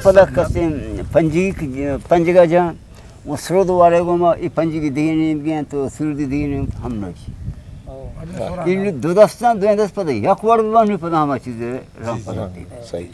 پدا کسیں پنجگی، پنجگا جان، و سرود والے گوما ای پنجگی دیگه نیمگی انت و سرودی دیگه نیمگی انت، ہم نوشی. او. ان دو دستان، دو دست پدا یک وڑ ببانی پدا ہما چیز رام پدا. صحیح.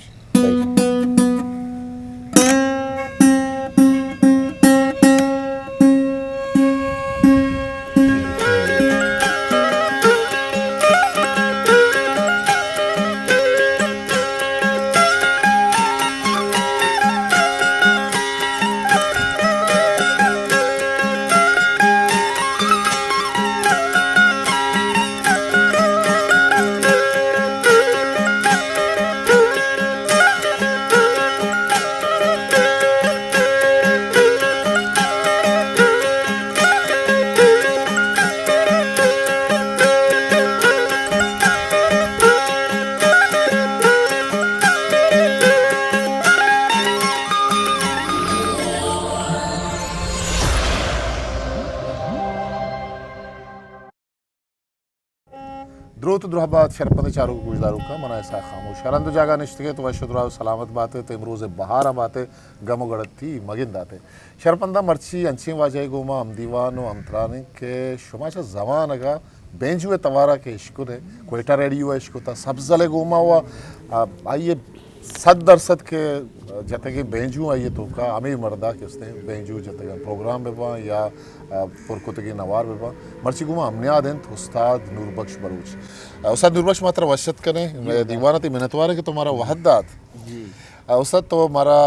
دروت و درہبات شرپند چاروک و گوشداروکاں، من آں اسحاق خاموش. ہر ہند و جاگہ نشتگ ئے تو وش و دراہ و سلامت بات ئے، تو امروز بہار ءَ بات ئے، گم و گڑتی مگندات ئے. شرپنداں مرچی انچیں واجہے گوما ہمدیوان و ہمتران ایں کہ شما چہ زمانگ ءَ بینجو ءِ توار ءَ کہ اشکت ئے، کوئٹہ ریڈیو ءَ اشکتہ، سبزل ءِ گوما و، آ، آئی ءِ صد درصد کہ جتگیں بینجو آئی ءِ توکا ہمے مردا کہ استیں بینجو جتگاں، پروگرام بہ باں یا، آ، پر کتگیں نوار بہ باں. مرچی گوما ہمنیاد انت استاد نوربخش بلوچ. آ، استاد نوربخش، ما ترا وش اتک کنیں، مئے دیوان ءَ تئی منتوار ایں کہ تو مارا وہد دات. جی. آ، استاد، تو مارا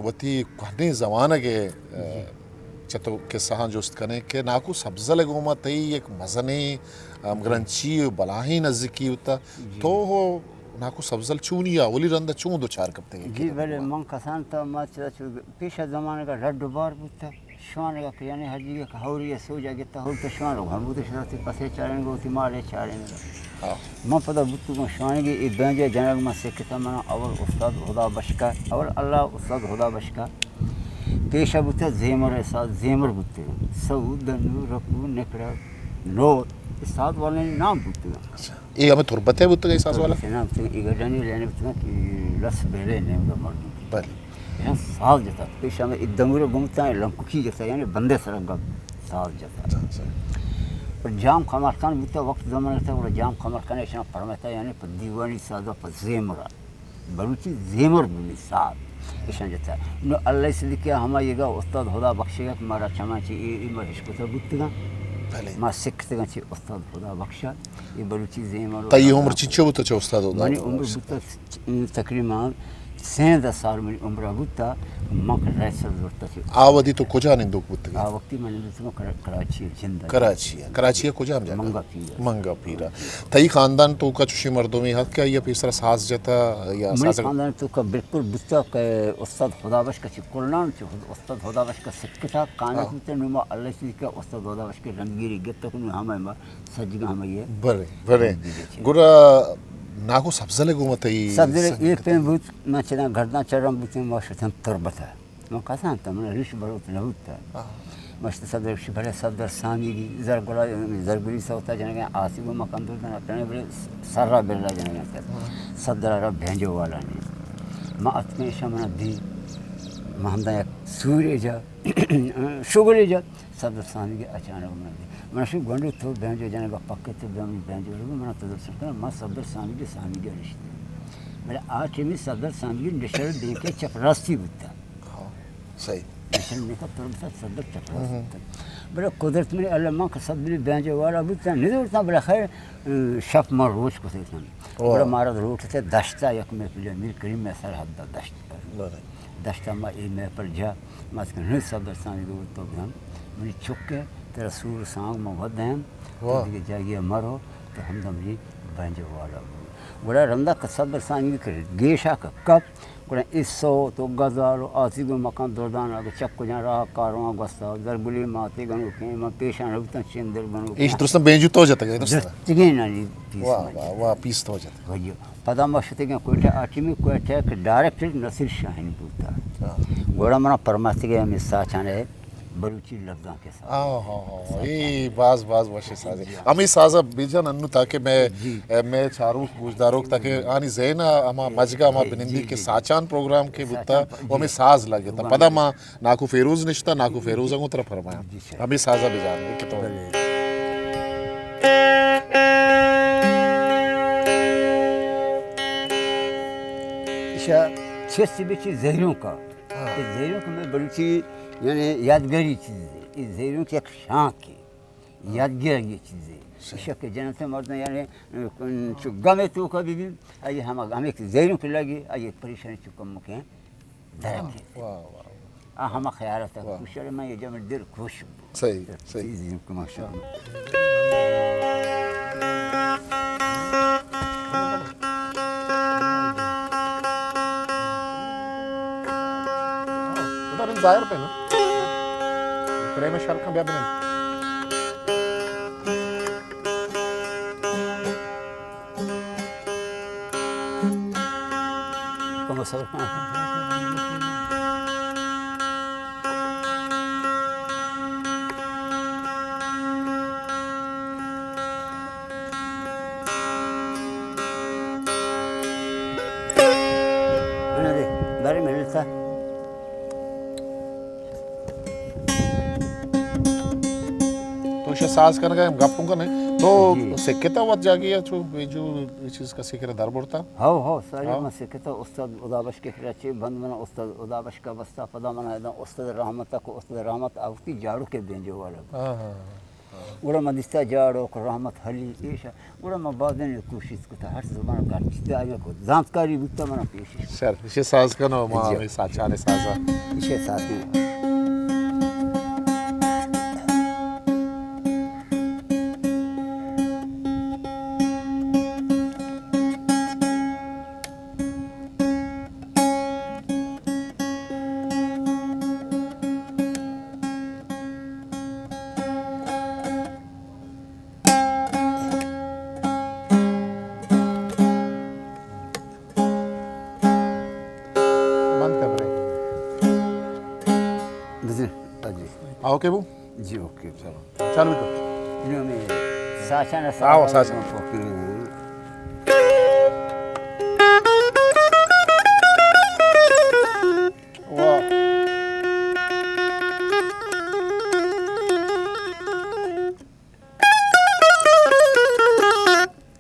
وتی کوہنیں زمانگ ءِ، آ، جی. چہ تو کسہاں جست کنیں کہ ناکو سبزل ءِ گوما تئی یک مزنیں، آ، جی. گرنچی و بلاہیں نزیکی بوتہ. جی. تو ہو ناکو سبزل چونی ءَ اولی رند ءَ چون دوچار کپتگ ئے؟ جی، بلے من کسان تو ما چہ، چہ پیش ءِ زمانگ ءَ رڈ و بار بوتہ. شوانگ ءَ کہ یعنی ہر جگہ کہ ہوری ءِ سوج ءَ گپتہ، ہور تو شوانگ ہم بوتہ، شتا تی پسے چارینگ ءَ، وتی مالے چارینگ ءَ. ہاں. من پدا بوتگوں شوانگی، اے بینجے جنگ من سکتہ، منا اول استاد ہدا بشکا، اول اللہ استاد ہدا بشکا. پیشا بوتہ زیمر ءِ ساز، زیمر بوتگاں. سعود، نورک و نکڑک، نور، اے ساز والانی نام بوتگاں. اچھا. اے ہمے تربت ءِ بوتگ اے ساز والا؟ تربت ءِ نام بوتگ، اے گڈانی لینے بوتگاں کہ لس بیلے نیمگا مردم. بلے. ایشاں ساز جتا. پیش ہمے اے دمور گمتا، لنکوکی جتا، یعنی بندے سرا گپ ساز جتا. اچھا، اچھا. پر جام کمرکان بوتا، وقت زمانہ تا، گڑا جام کمرکان ایشاں پرمتا، یعنی پر دیوانی سازا، پر زیمرا. بلوچی زیمر بومی ساز ایشاں جتا. نو اللہ صدیقی ہما یگا استاد ہدا بخشے کہ مارا چماں چی اے، اے ما ہشکتا بوتگاں. بلے. ما سکتگاں چی استاد ہدا بخشا. اے بلوچی زیمر و تئی عمر چنچو بوتا چہ استاد ہدا؟ منی عمر بوتا تقریباً سیزدہ سال منی عمر بوتا، من کہ رئیس زرتا چہ. آ وھدی تو کجا نندوک بوتگے؟ آ وقتی من نندوک کر-، کراچی جند. کراچی ءَ. کراچی ءَ کجام جاگہ؟ منگا پیر. منگا پیر ءَ. تئی خاندان توکا چوشیں مردمے ہست کہ آئی ءَ پیسرا ساز جتا یا منی ساز؟ خاندان توکا بالکل بوتا کہ استاد ہدا بخش کا چہ کلان چہ استاد ہدا بخش کا سکتا کانک ہاں. بوتا، نو ما اللہ صدیقی کا استاد ہدا بخش کا رندگیری گپتا کہ نو ہمے ما سجگا ہمے. برے، برے. گڑا ناکو سبزل ءِ گوما تئی سبزل ءِ اے سنگتی؟ پیم بوت، ما چنا گرداں چرم بوتیں، ما شتن تربت ءَ. ما کسان تا، من ریش بروت نہ بوت. ہاں. ما شت صدر شی بلے صدر سانگی زرگلا، زرگلی سوتا جنگیں آسی گو ما کندو دنا تنے بلے سرا بلا جنگیں تا. ہاں. صدر را بھینجو والا نی. ما اتکیں شمنا دی، ما ہمدا یک سورے جا، شغلے جا. صدر سانگی اچانک من دی. من شو گونڈو تو بینجو جنگا پکے تو بینجو بینجو لگو، من تو درست کنا، ما صدر سانگی سانگی رشتے. بلے آ ٹیمی صدر سانگی نشر دینکے چپ راستی بوتا. ہاں، صحیح. نشر دینکے پر بوتا صدر چپ راستی بوتا. بلے قدرت منی اللہ، من کہ صدر بینجو والا بوتا، ندورتا، بلے خیر، شپ من روچ کتے تن. واہ. گڑا مارا روچ تے دشتا یک محفل میر کریم میں سرحد دا دشت پر. بلے. دشتا ما اے محفل جا، ما اتکن ہنی صدر سانگی گو تو بزن، منی چکے، ترا سور سانگ ما ودیم، تو واہ. دیگہ جاگی مرو، تو ہمدا منی بینجو والا بو. گڑا رندا کہ صدر سانگی کہ گیشا کہ کپ، گڑا اے سوت و غزال و آسی گو مکان دردان اگہ چک کجان راہ کاروان گوستا، زرگلی ماتے گنوکیں، ما پیشان ہوتن چندر گنوکیں. ایش درستاں بینجو تو جتگ ئے، درست؟ جتگیں نانی پیس. واہ، من واہ، جتگ. واہ، پیس تو جتگ. وجہ. پدا ما شتگیں کوئٹہ آٹیمی، کوئٹہ کہ ڈائریکٹر نصیر شاہین بوتا. ہاں. گڑا منا پرماتگے ہمیں ساچانے بلوچی لفظاں کے ساتھ۔ ہاں، ہاں، ہاں، اے باز، باز وش سازے۔ جی۔ ہمیں سازا بجن انو تاکہ میں، جی۔ اے، میں چاروک گوشداروک تاکہ آنی ذہن ہما مجگا ہما جی، بنندی جی، کہ جی۔ ساچان پروگرام کے بوتا، ساچان پر-، وہ ہمیں جی۔ ساز لگے تا۔ واہ۔ پدا ما ناکو فیروز نشتا، ناکو فیروز ہوں ترا فرمایا۔ جی، سر۔ ہمیں سازا بجان دے کہ تو۔ بلے۔ ایشا چست بچی زہروں کا۔ ہاں۔ کہ زہروں کا میں بلوچی یعنی یادگاری چیز ہے۔ یہ زہروں کی ایک شانک ہے۔ یادگاری یہ چیز ہے۔ صحیح۔ ایشا کہ جنت مردم یعنی، چو گمے تو کا بھی بھی، آئی ہم، ہمیں زہروں کے لگی، آئی پریشانی چو کم کے درک ہے۔ واہ، واہ، واہ۔ آ ہما خیال تھا، واہ۔ کشر میں یہ جمع دل خوش۔ صحیح، صحیح۔ چیز ہے کہ ماشاءاللہ۔ ادھر ظاہر پہ نا۔ پریم شرکا بیا بنن۔ کم سر۔ بارے ملتا۔ تو ایشی ساز کنگا ہم گپ کنئے۔ تو جی۔ سکتا وت جاگہے ءَ چو بیجو اے چیز کسے کرا در برتا؟ ہو، ہو، ساری ہاں۔ من سکتا استاد ہدابخش کے کرا چے بند من استاد ہدابخش کا بستا پدا من ادا استاد رحمت کو استاد رحمت آوتی جاڑو کے بینجو والا۔ ہاں، ہاں، ہاں۔ گڑا من دیستا جاڑوک رحمت حلی ایشا، گڑا من بازیں کوشش کتا، ہر زبان کار چیتے آیا کو زانتکاری بوتا منا پیش۔ شر، ایشی ساز کنو، ما جی۔ ہمیں ساچان سازا۔ ایشی ساز کنو۔ بند کر برے۔ بزن، جی۔ آؤ کے بو؟ جی، اوکے، چلو۔ چالو کر۔ جی، ہمیں ساچان آؤ، ساچان۔ واہ۔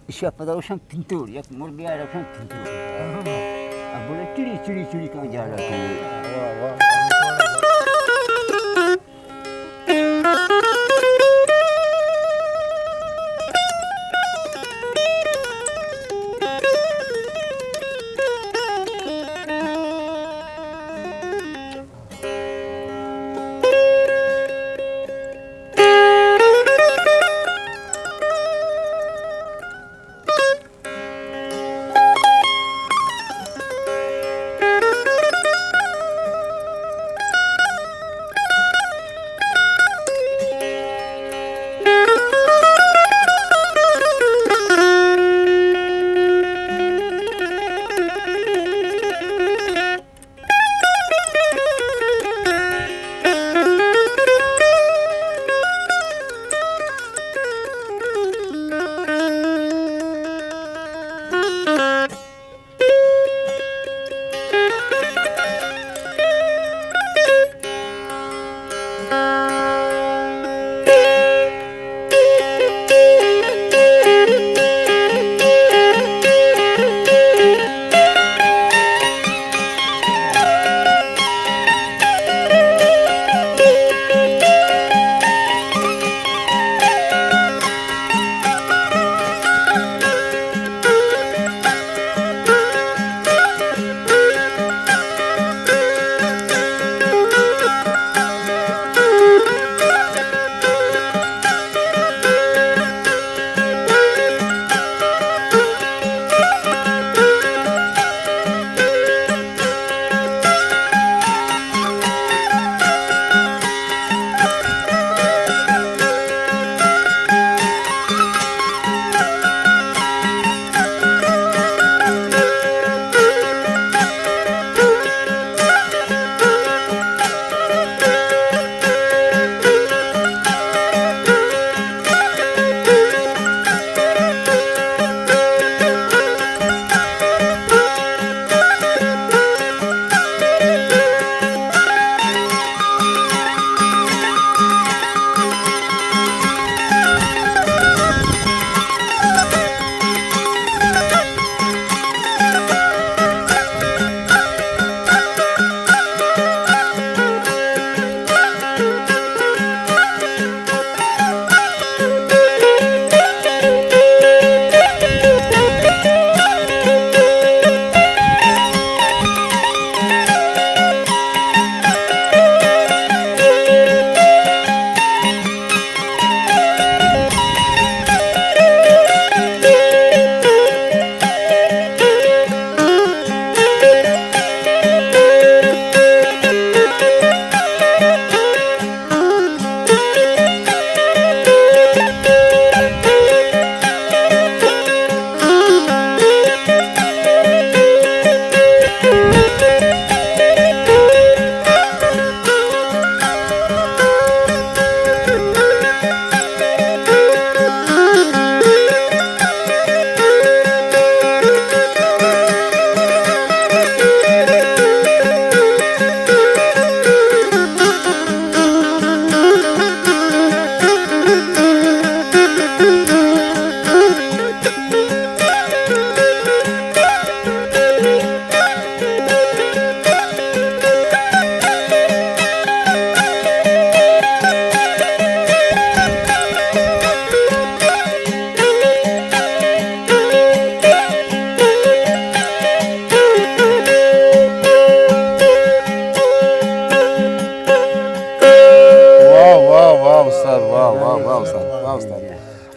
ایشی ءَ پدا گوشن پنتور، یک مرگے ءَ گوشن پنتور۔ اب بولے چڑی، چڑی، چڑی کن جاڑا کن۔ واہ، واہ۔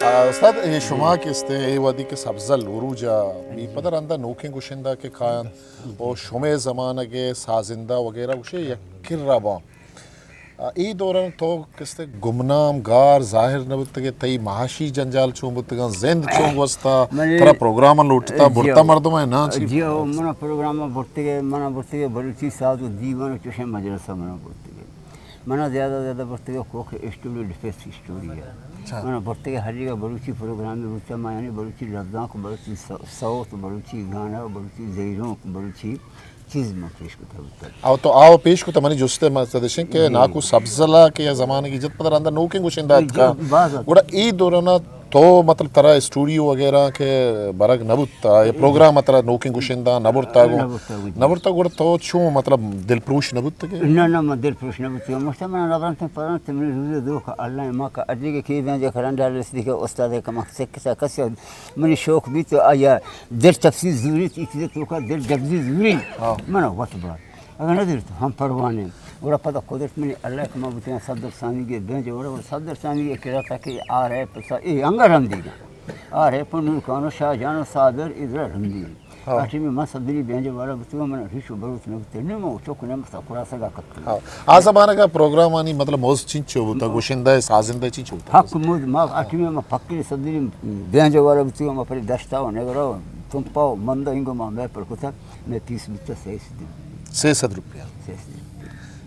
استاد، اے شما کہ استے اے وھدی کہ سبزل عروج ءَ بی، پدا رندا نوکیں گشندہ کہ کاینت و شمے زمانگ ءِ سازندہ وغیرہ گوشے یک کرا باں۔ آ، اے دوران تو کستے گمنام گار ظاہر نہ بوتگے، تئی معاشی جنجال چون بوتگاں، زند چون گوستا، منی ترا پروگرام لوٹتا، جی برتا ہو۔ مردم ءَ ناں چی جی ہو، بوتگا؟ منا پروگرام برتگے، منا برتگے بلوچی ساز و دیوان و چوشیں مجلس منا برتگے۔ منا زیادہ زیادہ برتگے کوک اسٹوڈیو ڈیفنس اسٹوڈیو۔ اچھا۔ منا برتگے ہر جگہ بلوچی پروگرام بوتا، ما یعنی بلوچی لبزانک، بلوچی سو-، سوت، بلوچی گانا، بلوچی زیرونک، بلوچی چیز ما پیش کتا بوتا۔ او تو آو پیش کتا، منی جستے مقصد اشیں کہ جی۔ ناکو سبزلا کہ یا زمانگی جت پدا رندا نوکیں گشندہ جی، اتکا۔ باز اتکا۔ گڑا ای دورانا تو مطلب ترا اسٹوڈیو وغیرہ کہ برگ نہ بوتا، یا پروگرام ترا نوکیں گشندہ نہ برتا گو۔ نہ برتا گو جی۔ نہ برتا گڑا تو چون مطلب دل پروش نہ بوتگے؟ نہ، نہ، من دل پروش نہ بوتگے۔ مشتا من نبرانتے پرانتے منی روزے دو کا اللہ ما کا اجے کے کی بین جے کرن ڈال رسدی کے استاد کا مقصد کسا کسی منی شوق بیت و آیا دل تفصیل زوریت، ای چیز توکا دل جگزی زوری۔ ہاں۔ من وت بار۔ اگر نہ زوریت، ہم پروانے۔ گڑا پدا قدرت منی اللہ کہ ما بوتیاں صدر ثانی گے بینج وڑا، گڑا صدر ثانی گے کرا تا کہ آر ہے پسا، اے انگر ہم دیگا۔ آر ہے پہ نور کانو شاہ جانو صابر ادرا رندی۔ ہاں۔ آٹی میں من صدری بینج والا بوتیاں، من ریش و بروت نہ بوتے، نہ من چوک نہ مسا کرا سگا کت۔ ہاں۔ آ زمانگ ءَ پروگرامانی مطلب موز چنچو بوتا، گشندہ سازندہ چنچو بوتا؟ حق موز ما اٹمی ما فقیر صدری بینج والا بوتی، ما پر دشتا و نگرا و تمپا و مندا انگو ما میں پر کتا، میں پیس بیتا سیس دن۔ سیصد روپیہ۔ سیصد۔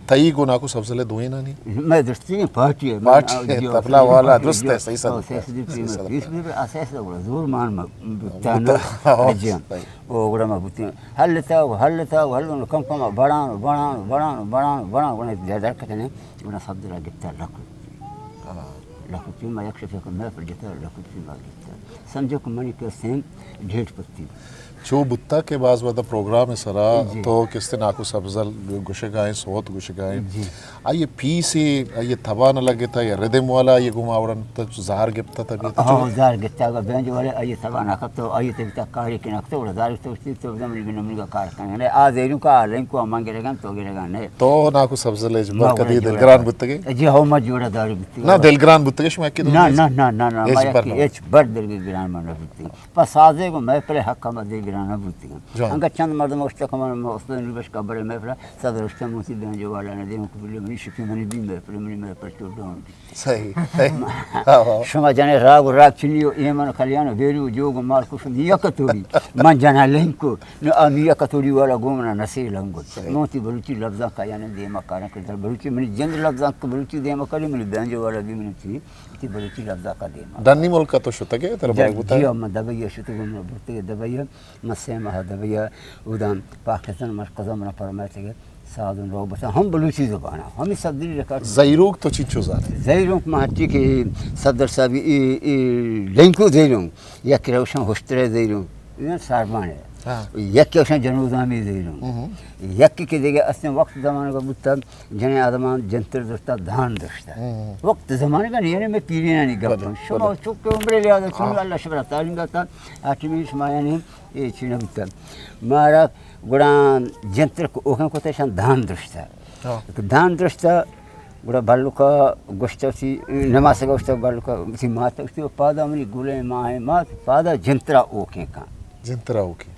تئی گو ناکو سبزلے دوئینانی؟ میں درستی پارٹی ہے، میں پارٹی ہے، جی، تبلا والا، جی، درست ہے، سیصد روپیہ۔ سیصد روپیہ میں پیس بیتا، سیصد والا زور مان ما بوتا نا۔ بوتا، ہاں، جی۔ صحیح۔ او گڑا ما بوتیں، ہلتا و ہلتا و ہلتا و کم کم بڑان و بڑان و بڑان و بڑان و بڑان و بڑان، گڑا در کتنے، گڑا صدرا گپتا لکھ روپی۔ ہاں۔ لکھ روپی ما یک شفے کو میں پر گپتا، لکھ روپی ما گپتا۔ سمجھو کہ منی کسیں ڈیٹ پتی۔ چو بوتا کہ باز ودا پروگرام سرا جی۔ تو کستے ناکو سبزل گشگائیں، سوت گشگائیں۔ جی۔ آئی پیس، آئی تبا نہ لگتا یا ردم والا، آئی گما وڑن تو زہر گپتا تبیت؟ ہاں، زہر گپتا، اگر بینج والے آئی تبا نہ کپتو، آئی تبی تا کاری کہ نہ کپتو، وڑا زہر گپتو، اشتی تو بزن منی گنو منی کار کنگا نے، آ زیروں کا آ لنکو امان گرگان تو گرگان نے۔ تو ناکو سبزلے جبر ما وڑا کدی جوڑا دلگران دار۔ بوتگے؟ جی ہو، ما جوڑا داری بوتگے۔ نہ، دلگران بوتگے شما یکی دو نہ، روز؟ نہ، نہ، نہ، نہ، ہیچ ما بر یکی نہ۔ ہیچ بر دلگران ما نہ بوتگے۔ پہ سازے گوں محفل حق ہم دے گران نہ بوتگاں۔ جان۔ انگا چند مردم اشتہ کہ من استاد نوربخش کبر محفل صدر اشتہ موتی بینجو والا نہ دیم کو بلے منی شکی منی بی محفل منی محفل تو ڈون۔ صحیح، صحیح۔ ہاں، ہاں۔ شما جنے راگ و راگ چنی و ایمن کلیان و بیری و جوگ و مال کشو یک توری۔ من جنا لنکو، نو امی یک توری والا گوم نہ نسی لنگو۔ صحیح۔ موتی بلوچی لفظاں کا یعنی دیما کارن کردار بلوچی منی جند لفظاں کا بلوچی دیما کاری منی بینجو والا بی منی چی۔ تی بلوچی لفظا کا دیما۔ ڈنی ملک تو شتگے، ترا جا-، برگ بوتا؟ جی، من دبئی شتگو، من برتگے دبئی، من سے ماہ دبئی، اودان پاکستان مرکز من پرمائتگے، سازن رو بتا، ہم بلوچی زبان، ہمی صدری ریکارڈ۔ زیروک تو چی چو زانے؟ زیروک ما ہتی کہ صدر صاحب ای، ای لنکو زیروک، یک روشن ہوشترے زیروک، یہ ساربان ہے۔ ہاں۔ یک روشن جنوزامی زیروک۔ ہم۔ یک کہ دیگه اصلا وقت زمانہ کا بوتا، جنیں آدمان جنتر درشتا، دان درشتا۔ ہم۔ وقت زمانے کا نہیں ہے، میں پیرینانی گپ بلے، ہوں۔ شما بلے۔ چک عمر لحاظ چون ہاں۔ اللہ شبرا تعلیم داتا، حاکمی شما یعنی اے چی نہ بوتا۔ مارا گڑا جنتر کو اوکن کو تشان دان درشتا۔ ہاں۔ دان درشتا، گڑا بلوکا گوشتا سی، نماز گوشتا بلوکا سی ماتا سی پادا منی گلے ماہ مات، پادا جنترا اوکن کان۔ جنترا اوکن کان۔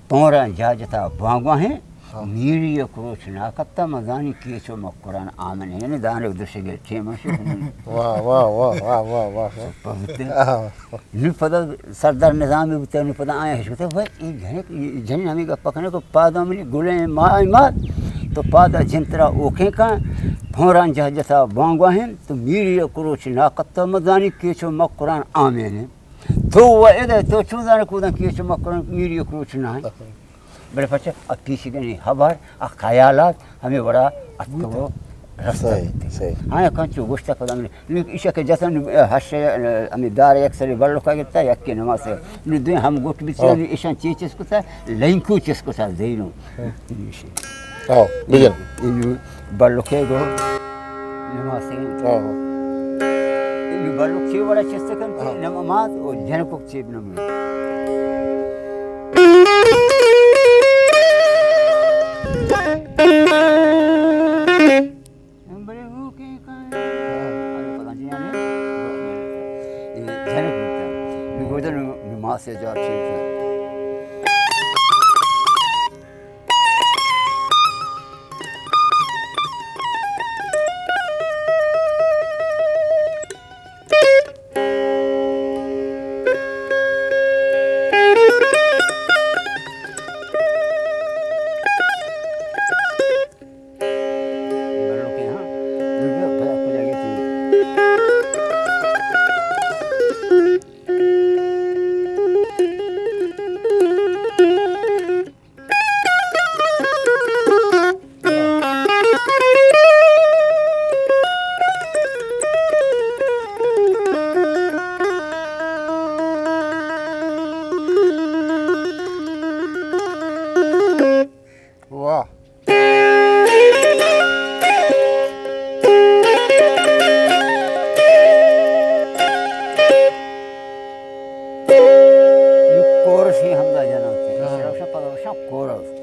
پونراں جاجتا بانگواہیں، ہاں۔ میری یک روچ ناکپتا، من زانی کیچ و مکران آمن ہیں، یعنی دانک دوشگے ٹیم شد۔ واہ، واہ، واہ، واہ، واہ، واہ۔ پہ بوتے۔ ہاں۔ نو پدا سردار نظامی بوتے، نو پدا آیا ہش بوتے، بھائی، ای جنک، ای جنین ہمیں گپ کنے کو پادا منی گلیں ماہ مات، تو پادا جنترا اوکیں کن، پونراں جاجتا بانگواہیں، تو میری یک روچ ناکپتا، من زانی کیچ و مکران آمن ہیں۔ تو و ادا تو چون زانے کودن کیچ مکران میری یک روچ نہ ہے۔ بلے پچے ا پیشگنی خبر، ا خیالات ہمیں وڑا اتکو رستا۔ صحیح، صحیح۔ ہاں، کنچو گوشتا پدا من، نو ایشا کہ جتن ہش، ہمیں دار یک سری بلوکا گتا، یک کے نماز۔ نو دوی ہم گوٹ بیتا، ہاں۔ نو ایشان چی چیز کتا، لینکو چیز کتا، زینو۔ ہاں۔ آؤ، بجن۔ انو بلوکے گو نماسے۔ آؤ۔ انو بلوک چی وڑا چست کن، ہاں۔ نماز او جنکو چی بنم۔ بلے ہو کے کائیں۔ ہاں۔ پتا نہیں یعنی۔ جنک بوتگ. نوں گوشت نوں، نوں ماس ءِ جار چی بوتگ. واہ. یک کورس ہی ہمدا جنان. ہاں. روشن پدا روشن کورس.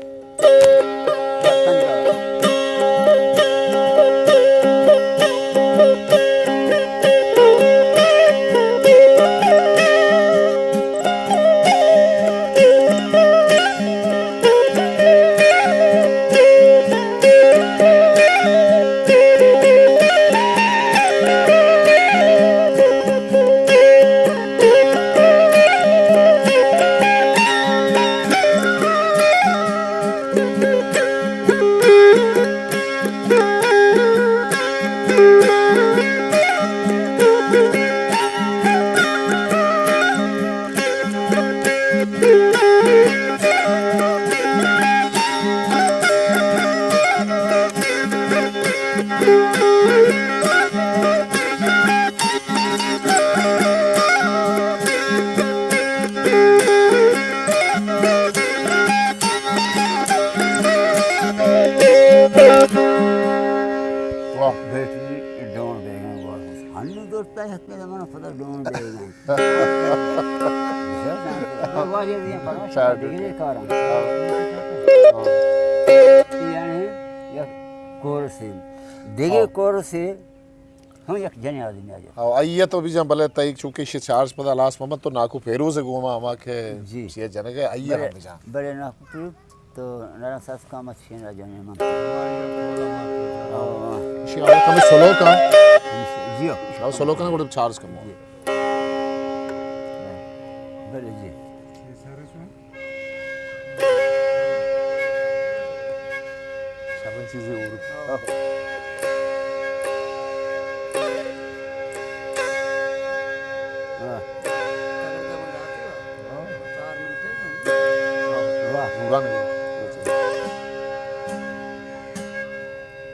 واہ. بہترین ڈون بیگن گوار. ہنو دور پہ حق میں زمانہ پدا ڈون بیگن. واجہ دیا پرمش چار ڈگری کارا. ہاں. یعنی یک کورس ہے. دیگه ہاں. کورس ہے. ہم یک جنیں آدمی آ جائے. او، آئی ءَ تو بجن، بلے تئی چونکہ ایشی چارج پدا لاس محمد تو ناکو فیروز گوما ہما کہ جی. چیئے جنگ ہے، آئی ءَ بلے، ہم بجن. بلے ناکو فیروز تو نرم ساز کام اچھی نہ جنیں من. او. ایشی آو کم سولو کا. جی. آو سولو کا گڑا چارج کم. جی. بلے جی. شریں چیزے اور. ہاں. واہ. پورا نہیں.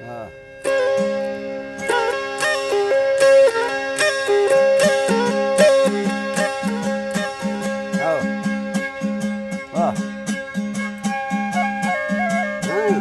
ہاں. آؤ. واہ. ہاں.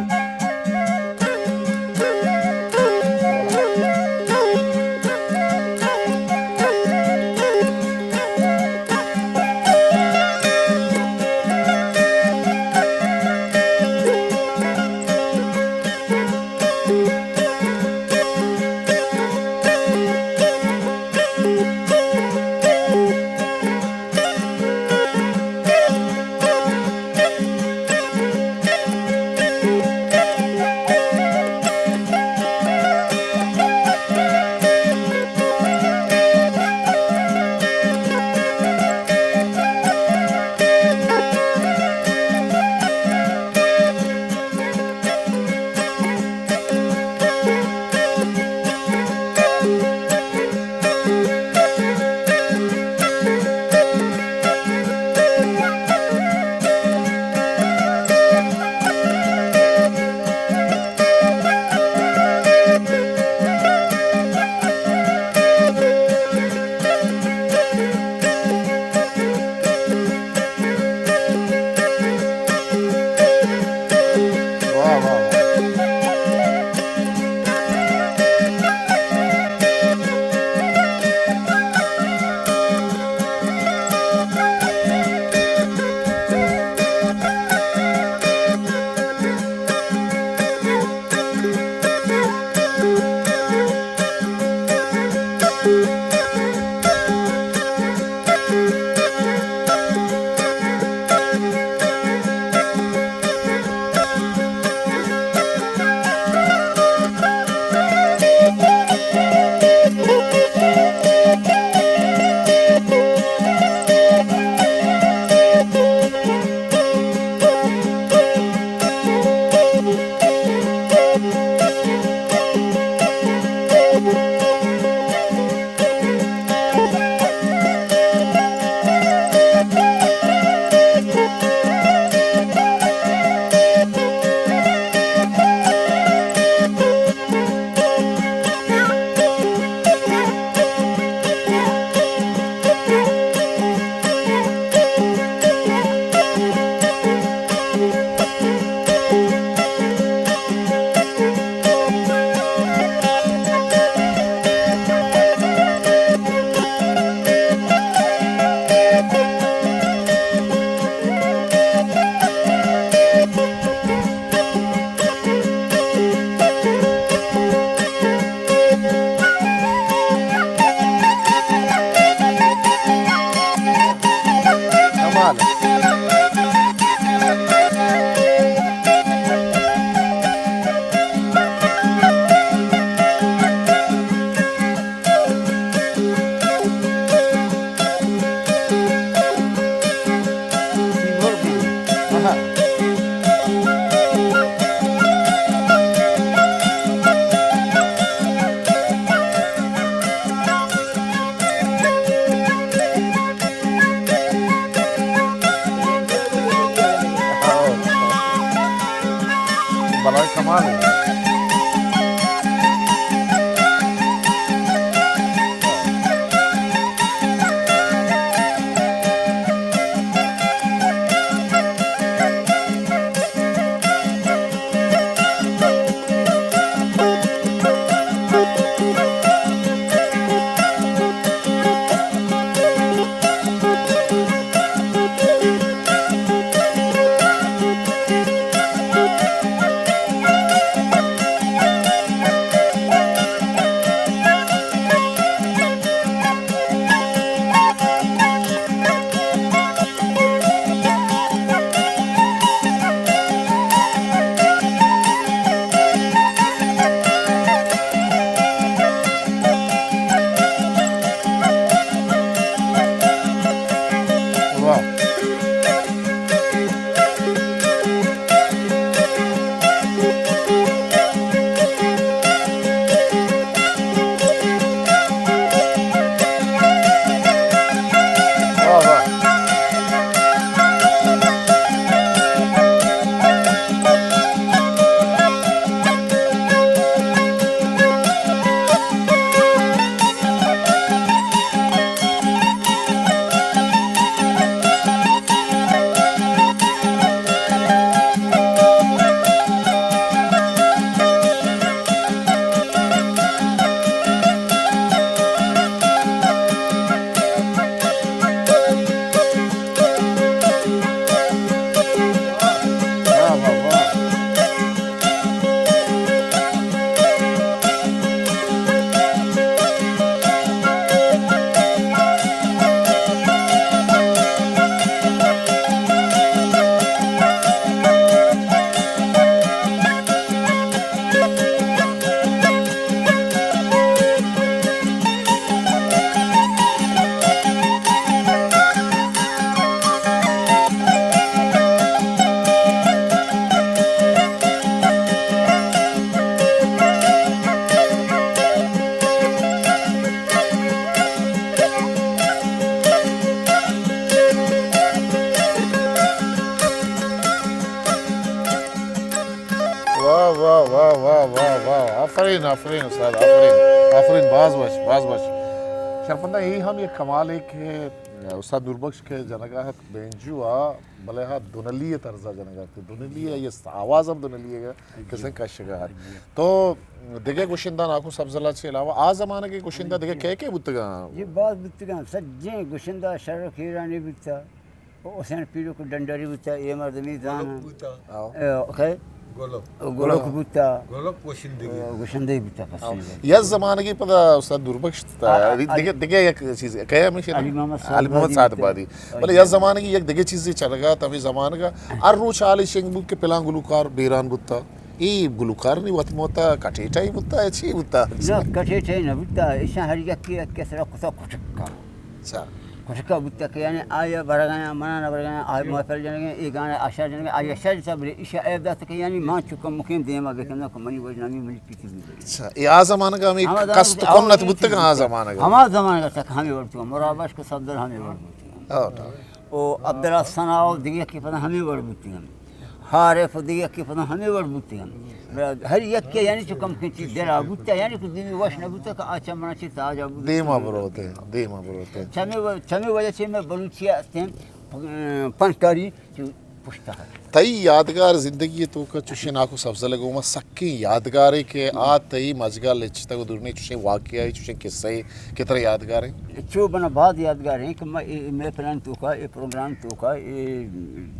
واہ۔ واہ واہ۔ واہ، واہ، واہ، واہ، واہ، واہ۔ آفرین، آفرین استاد، آفرین۔ آفرین، باز وش، باز وش۔ شرپندہ، اے ہم یک کمالے کہ استاد نوربخش کہ جنگا ات بینجو آ، بلے ہا دونلی طرزا جنگا ات۔ دونلی آئی آواز ہم دونلی ہے، کسے کشگا ات۔ تو دگہ گشندہ ناکو سبزل ءَ چہ علاوہ آ زمانگ ءِ گشندہ دگہ کئے کئے بوتگاں؟ جی، باز بوتگاں۔ سجیں گشندہ شرک ایرانی بوتا۔ حسین پیرک ڈنڈری بوتا، اے مردمی زان۔ گلک بوتا۔ آؤ۔ اے، کئے؟ گلک۔ گلک بوتا۔ گلک گشندگی۔ اے، گشندگی بوتا پس۔ آؤ۔ یک زمانگی پدا استاد نوربخش تا، آ، آ، دگہ، دگہ یک چیز، کئے ہمیشہ علی محمد سعد علی محمد سعد آبادی۔ آبادی۔ آؤ۔ بلے یک زمانگی یک دگہ چیزے چلگا ات ہمے زمانگا۔ ہر روچ حالی شنگ بوت کہ پلان گلوکار بیران بوتا۔ اے گلوکار نی وت موتا کٹیٹائی بوتا، اے چی بوتا؟ نہ، کٹیٹائی نہ بوتا۔ ایشاں ہر یکی یک کسرا کتا کٹکا۔ اچھا۔ کٹکا بوتا کہ یعنی آیا برگانا، منا نہ برگانا، آیا محفل جنگے، اے گانا آشا جنگے، آیا شر تا بلے ایشا عیب داتا کہ یعنی ما چکا مکین دیما بکنا کہ منی وجنامی منی پیتی بھی بلے۔ اچھا، اے آ زمانگا ہمیں ہما زمانگا کست ہمیں کنت بوتا کہ آ زمانگا؟ ہما زمانگا تک ہمیں ورتو، مرابش کو صدر ہمیں ورتو۔ او، ٹھیک۔ او عبداللہ ثنا و دگہ یکی پدا ہمے وڑ بوتگن۔ عارف و دگہ یکی پدا ہمے وڑ بوتگن۔ ہر یکی یعنی چو کم کن چیز دلا بوتا، یعنی کہ دیمی وش نہ بوتا کہ آ چہ منا چی تاجا بوتا۔ دیما بروتے، دیما بروتے۔ چمی و-، چمی وجہ چی میں بلوچی اتیں، پ-، پنکاری چو پشتا ہے۔ تئی یادگار زندگی توکا چوشیں ناکو سبزل گوما سکیں یادگارے کہ آ تئی مجگا لچتگ و درنے چوشیں واقعہ، چوشیں قصہ کہ ترا یادگار ایں؟ چو بنا باز یادگار ایں کہ ما اے، اے محفلانی توکا، اے پروگرام توکا، اے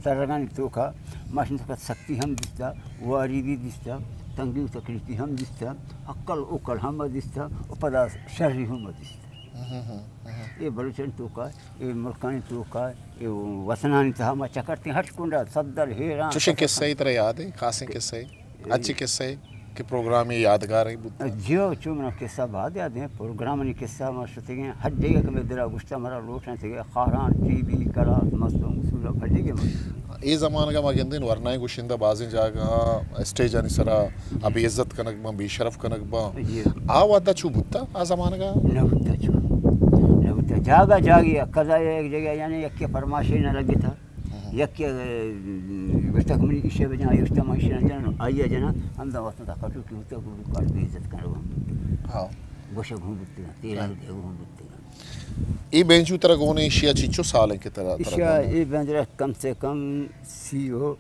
ترگانی توکا، ما اشانی توکا سختی ہم دیستا، واری بھی دیستا، تنگی و تکلیفی ہم دیستا، عقل اوکل ہم دیستا، و پدا شری ہم دیستا۔ اے بلوچانی توکا، اے ملکانی توکا، اے وطنانی تہا ما چکرتیں ہر کنڈا، صدر، ہیران، چوشیں قصہ ای ترا یاد ایں؟ خاصیں قصہ ای؟ اچی قصہ ای کہ پروگرام یادگار ای بوت؟ جیو، چو منا قصہ باز یاد ایں، پروگرامانی قصہ ما شتگیں، ہر جگہ کہ میں دلا گشتا مرا لوٹاں تگہ، خاران، ٹی وی، کلاس، مستونگ، سورا، ہر جگہ ما۔ اے زمانگا ما گندیں ورنائیں گشندہ بازیں جاگہاں اسٹیجانی سرا بے عزت کنگ باں، بے شرف کنگ باں۔ جی۔ آ وہدا چو بوتا آ زمانگا؟ نہ بوتا چو۔ نہ بوتا۔ جاگہ جاگہ، قضا یک جگہ، یعنی یکے فرمائشے نہ لگتا۔ یکے، اے، گوشتہ کہ منی ایشی بجن، آئی گوشتہ من ایشی نہ جناں، آئی ءَ جناں، ہمدا وقت تھا کٹو کہ بوتہ، گڑا کار بے عزت کنگ ہم بوتہ۔ ہاں۔ گوشگ ہم بوتہ، تیرا ہاں۔ دیگ ہم بوتہ۔ اے بینجو ترا گون ایں، ایشی ءَ چنچو سال ایں کہ ترا، ترا ایشی ءَ گون ایں؟ اے بینجو را کم سے کم سی و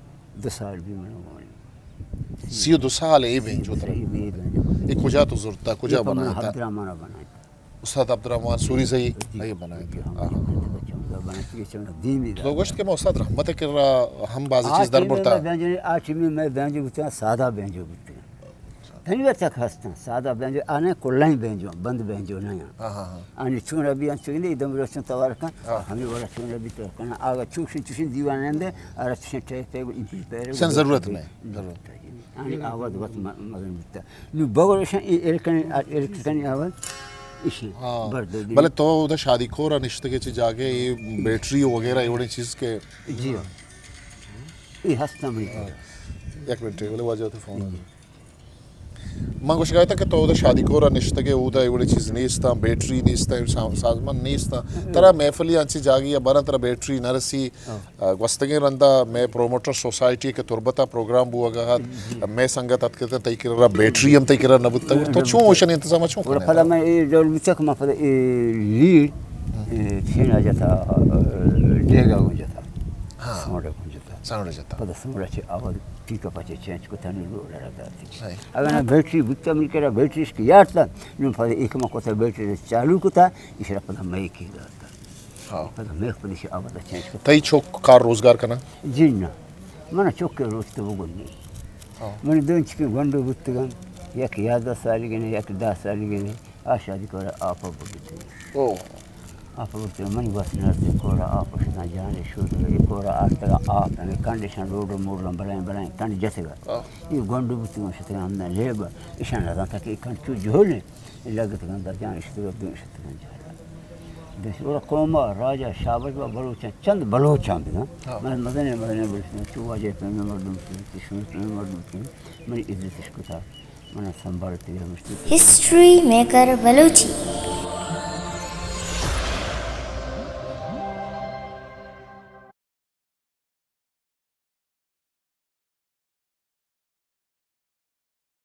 دو سال بی من گون ایں۔ سی و دو سال اے بینجو ترا؟ سی و دو سال اے بینجو۔ اے کجا تو زرتا، کجا اے پہ من بنائتا؟ عبدالرحمن بنائتا۔ استاد عبدالرحمن سوری زئی، جی، اے بنائے۔ جی، ہاں، ہاں، ہاں۔ بچوں، بچوں، بنائے، یہ چون دھیمی تو دار گوشت ہے۔ کہ ما استاد رحمت کرا ہم بازی آ چیز در ٹیمی برتا۔ میں بینجو، آ ٹیمی میں بینجو بوتاں، سادہ بینجو بوتاں۔ تنی وقت تک ہستاں، سادہ بینجو، آنے کلائیں بینجو، بند بینجو نہ آں۔ ہاں، ہاں، ہاں۔ آنی چون ابھی آن چون نہیں، دم روشن توار کن، ہاں۔ ہمیں والا چون ابھی تو کنا، آگا چوشن، چوشن دیوان اندے، آرا چوشن ٹیپ پہ، ایمپی پہ، سن ضرورت نہیں، ضرورت۔ آنی آواز وقت م-، مزن بوتا۔ نو بگور ایشاں اے ایر کنی، ایر کنی آواز ایشی ہاں۔ بردو دی۔ بلے تو ادا شادی کور ءَ نشتگے چہ جاگے اے بیٹری وغیرہ اے وڑیں چیز کہ جی ہاں۔ اے ہستاں منی ہاں۔ کرا۔ یک منٹ، بلے واجہ تو فون۔ جی۔ من گوشگا اتاں کہ تو ادا شادی کور ءَ نشتگے، اودا اے وڑیں چیز نیستاں، بیٹری نیستاں، سا-، سازمان نیستاں۔ ترا محفلی انچیں جاگے ءَ براں ترا بیٹری نہ رسی، ہاں۔ ءَ، گوستگیں رندا مئے پروموٹر سوسائٹی کہ تربت ءَ پروگرام بوگ ءَ ات، مئے سنگت اتکگ ات، تئی کرا بیٹری ہم تئی کرا نہ بوتگ، تو چون اوشانی انتظام ءَ چون کنئے؟ پدا من اے ڈول بوتگ کہ من پدا اے لیڈ، اے، چین ءَ جتا، اے، ڈیگا گوں جتا۔ ہاں۔ ساؤنڈ ءَ گوں جتا۔ ساؤنڈ ءَ جتا۔ پدا ساؤنڈ ءَ چہ آواز پیک اپ ءَ چہ چینج کتا، نی لوڈ ءَ را داتی۔ صحیح۔ اگر نہ بیٹری بوتا منی کرا، بیٹری اش کہ یارتا، نوں پدا ایک من کتا بیٹری چالو کتا، ایشرا پدا مئے کی داتا۔ ہاں۔ پدا مئے پدا ایشی آواز ءَ چینج کتا۔ تئی چک کار روزگار کناں؟ جی نہ۔ من چک روچ تو بگندی۔ ہاں۔ من دو انچ کے گونڈو بوتگن، یک یازدہ سالگے نے، یک دہ سالگے نے، آ شادی کورا آپ بوتگن۔ او۔ آپ بوتگن، من وس نہ تے کورا آپ شدن جانے شد، کورا آتگا آپ، ہمیں کنڈیشن روڈ مور بلائیں بلائیں کنڈ جتگا۔ ہاں۔ یہ گونڈو بوتگن شتگن ہم نہ لیب، ایشان نہ زانتا کہ کنڈ چو جھولیں۔ لگتگاں در جان اشتگ، دو اشتگاں جالا۔ دش اور قوم راجا شابش با بلوچاں، چند بلوچاں بگاں۔ ہاں۔ من مزنیں مزنیں بلوچاں، چو واجہ پیمیں مردم، چو شمے پیمیں مردم، من عزت اش کتا، من سنبھالتی ہمشتی۔ ہسٹری میکر بلوچی۔